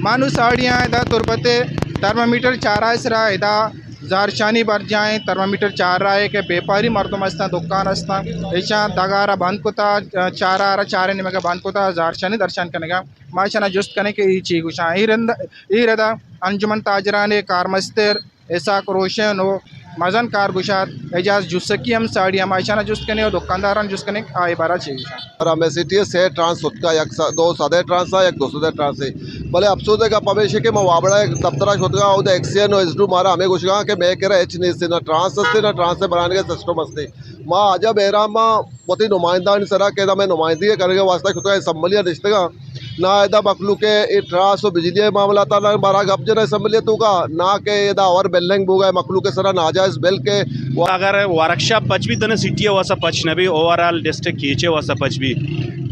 ما نوں ساڑی آں ادا تربت ءِ ترمامیٹر چارہ ءِ سرا ادا زہرشانی برجاہ ایں۔ ترمامیٹر چارہ ءَ کہ بیپاری مردم استاں، دکان استاں، ایشاں دگہ را بند کتا، چارہ را چارہ ءِ نیمگ ءَ بند کتا، زہرشانی درشان کنگا۔ ما ایشاں جست کنیں کہ اے چی گوشاں۔ اے رند، اے ردا انجمن تاجران ءِ کارمستر اسحاق روشن و مزن کارگشاد اعجاز جسکی ہم ساڑی، ہم ایشاں جست کنیں و دکانداران جست کنیں کہ آئی بارہ چی گوشاں۔ اور ہمیں سٹی ءَ سے ٹرانس اتکا، یک س-، دو سدے ٹرانس ءَ، یک دو سدے ٹرانس ءَ۔ بلے افسوز ءِ گپ ہمیش کہ ما وابڑا دفتر ءَ شتگا، اود ایکسیئن و ایس ڈو مارا ہمیں گوشگا کہ مئے کرا ہچ نیست، نہ ٹرانس است، نہ ٹرانس ءِ برانگ ءِ سسٹم است۔ ما عجب حیران ما وتی نمائندہانی سرا کہ ادا مئے نمائندگی کنگ ءِ واسطہ شتگا اسمبلی ءَ نشتگاں، نہ ادا مخلوق ءِ اے ٹرانس و بجلی ءِ معاملات ءَ بارہ گپ جناں اسمبلی ءِ توکا، نہ کہ ادا اور بلنگ بوگا مخلوق ءِ سرا ناجائز بل کہ اگر ورکشاپ پچ بی تنے سٹی ءِ واسا پچ نہ بی، اوور آل ڈسٹرکٹ کیچ ءِ واسا پچ بی۔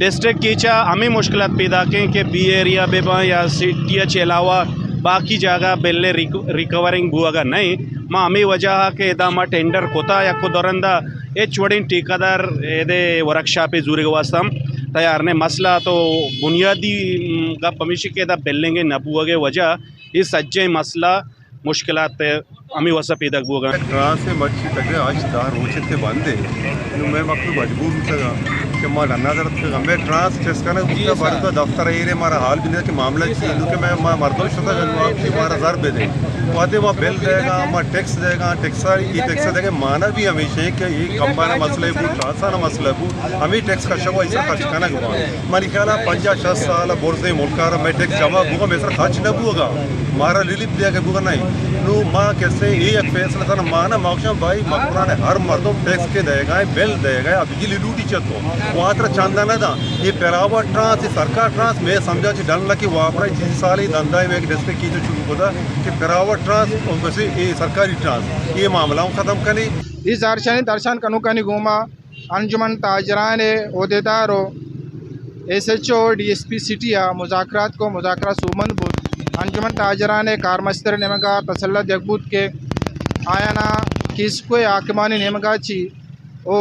ڈسٹرکٹ کیچ ءَ ہمیں مشکلات پیدا کیں کہ بی ایریا بہ باں یا سٹی ءَ چہ علاوہ باقی جاگہ بل ریک-، ریکورنگ بوگا نہیں۔ ما ہمیں وجہ ءَ کہ ادا ما ٹینڈر کتا یک دو رندا ہچ وڑیں ٹھیکیدار ایدے ورکشاپ ءِ زورگ ءِ واسطہ ہم تیار نہ۔ مسئلہ تو بنیادی، م، گپ ہمیش کہ ادا بلنگ ءِ نہ بوگ ءِ وجہ اے سجیں مسئلہ مشکلات ہمیں واسطہ پیداک بوگا۔ ٹرانس ءِ مرچی تقریباً ہشت دہ روچ تے بند ہے۔ نو مئے مخلوق مجبور بوتگا کہ ما ڈنا در اتکگا۔ مئے ٹرانس چست کنگ بوتا، بارتا دفتر ایرے مارا حال بھی کہ معاملہ چی ہے، نو کہ مئے، ما مردم شتا جنواب کہ مارا زر بدے۔ وہدے ما بل دے گا، ما ٹیکس دے گا، ٹیکس ءِ، اے ٹیکس دے گا، مانا بھی ہمیش ہے کہ اے کمبانا مسئلہ بو، ٹرانسانا مسئلہ بو، ہمیں ٹیکس کشگ ءُ ایسا خرچ کنگ بو۔ منی خیال ءَ پنجاہ شست سال ءَ برزیں ملک ءَ را مئے ٹیکس جمع بوگا، مئے سر خرچ نہ بوگا، مارا ریلیف دیگ ءَ بوگا نہیں۔ نو ما کسے اے یک فیصلہ تھا مانا ماکشاں بھائی مکران ہر مردم ٹیکس کے دے گا، بل دے گا، بجلی لوٹی چتو۔ واتر چندہ نہ داں۔ اے پرائیویٹ ٹرانس، اے سرکار ٹرانس، مئے سمجھا چہ ڈن لکی وابرا چیز سالے دندائی مئے ڈسٹرکٹ کی تو شروع کتا کہ پرائیویٹ ٹرانس اور بس اے سرکاری ٹرانس، اے معاملہ ہم ختم کنے۔ اے زہرشانی درشان کنوکانی گوما انجمن تاجران ءِ عہدیدار و S H O, D S P city ءَ مذاکرات کو، مذاکرات سوبمند بوت۔ انجمن تاجران ءِ کارمستر ءِ نیمگ ءَ تسلا دیگ بوت کہ آیانا کیسکو ءِ حاکمانی نیمگ ءَ چی او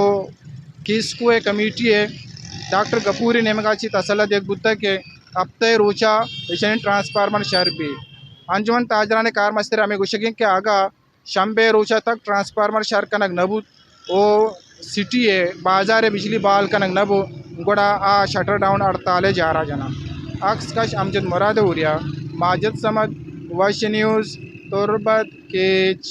کیسکو ءِ کمیٹی ءِ ڈاکٹر گپور ءِ نیمگ ءَ چی تسلا دیگ بوتگ کہ ہفتہ ءِ روچ ءَ ایشانی ٹرانسفارمر شر بی۔ انجمن تاجران ءِ کارمستر ءِ ہمے گوشگ انت کہ اگاں شنبے روچ ءَ تک ٹرانسفارمر شر کنگ نہ بوت او سٹی ءِ بازار ءِ بجلی بحال کنگ نہ بو، گڑا آ شٹر ڈاؤن ہڑتال ءِ جار ءَ جناں۔ عکس کش امجد مراد اوریا، ماجد صمد، وش نیوز، تربت، کیچ۔